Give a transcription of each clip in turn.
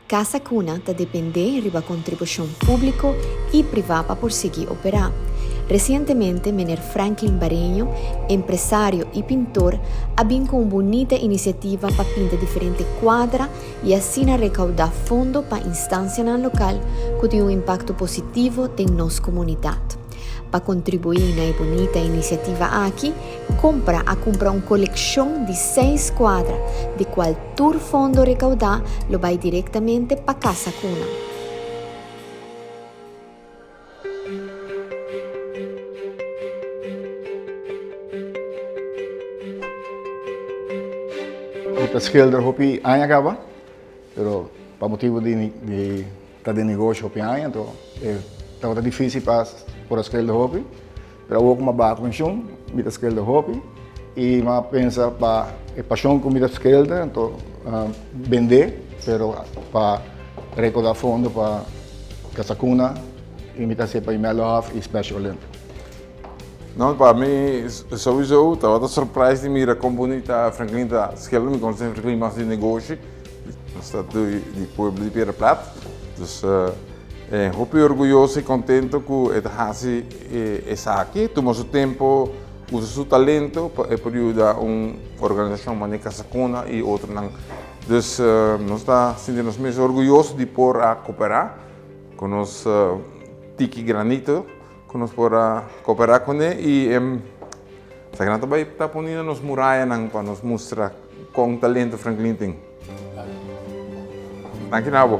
Casa Cuna ta dependé riba kontribushon públiko i privá pa por sigui operá. Resientemente Meneer Franklin Bareño, empresario i pintor, a bin ku un bunita inisiativa pa pinta diferente kuadra i asina rekaudá fondo pa instansianan lokal ku tin un impakto positivo den nos komunidat. Pa kontribuí na e bunita inisiativa aki, Kompra a kumpra un kolekshon di seis kuadra, di kual tur fondo rekaudá lo bai direktamente pa Casa Cuna. Mi ta schilder hopi aña caba, pero pa motibo di di ta den negoshi hopi aña, anto e tabata dificil pa por a schilder hopi. Pero awor ku mi a baha penshun, mi ta skelder hopi i mi a pensa pa e pashon ku mi ta skelder, anto bendé, pero pa rekoudá fondo pa Casa Cuna i mi ta hasié pa Imelda Hof i Special Olympic. No, pa mi souiso tabata surprise di mira kon bunita Franklin ta skelder. Mi konosé Franklin mas di negoshi, nos ta di pueblo di Piedra Plat, dus Hopi orguyoso y contento cu e ta haci esaki. Tuma su tempo, usa su talento pa e por yuda un organisacion manera Casa Cuna y otronan. Dus nos ta sinti nos mes orguyoso di por a coopera cu nos tiki granito cu nos por a coopera cune y esaki nan ta bay ta poni na nos murayanan pa nos mustra con talento Franklin tin. Danki na bo.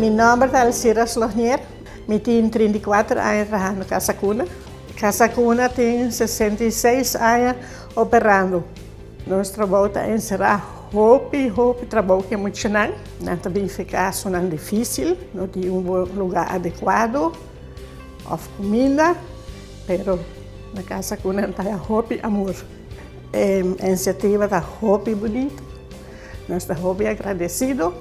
Mi nomber ta Alcira Slognier, mi tin 34 aña trahando Casa Cuna. Casa Cuna tin 66 aña operando. Nos trabou ta enserá hopi, hopi trabou ku e muchanan. Nan ta bin fe kasonan difísil, no tin un lugá adekuado òf kuminda. Pero na casa cu nan ta hopi amor. E iniciativa ta hopi bunito. Nos ta hopi agradecido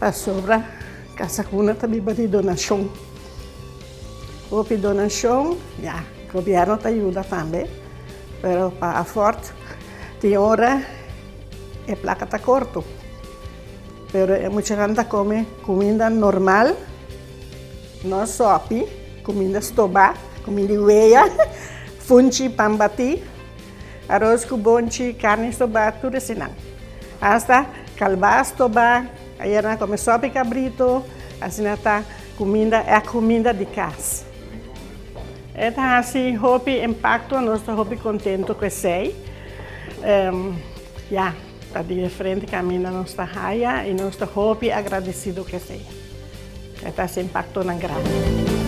pasobra Casa Cuna ta biba di donacion. Hopi donacion, ya, gobierno ta yuda tambe, pero pa afort tin ora e placa ta corto. Pero e muchanan ta come cuminda normal. No sopi, kuminda stobá, kuminda di wea, funchi, pan batí, aros ku bonchi, karni stobá, tur eseinan. Asta kalbas stobá, ayer nan a kome sopi kabrito, asina ta kuminda, e kuminda di kas. E ta hasi hopi impakto, nos ta hopi kontento ku esei. Ya, ta diferente kaminda nos ta haya i nos ta hopi agradesido ku esei. E ta hasi impaktonan grandi.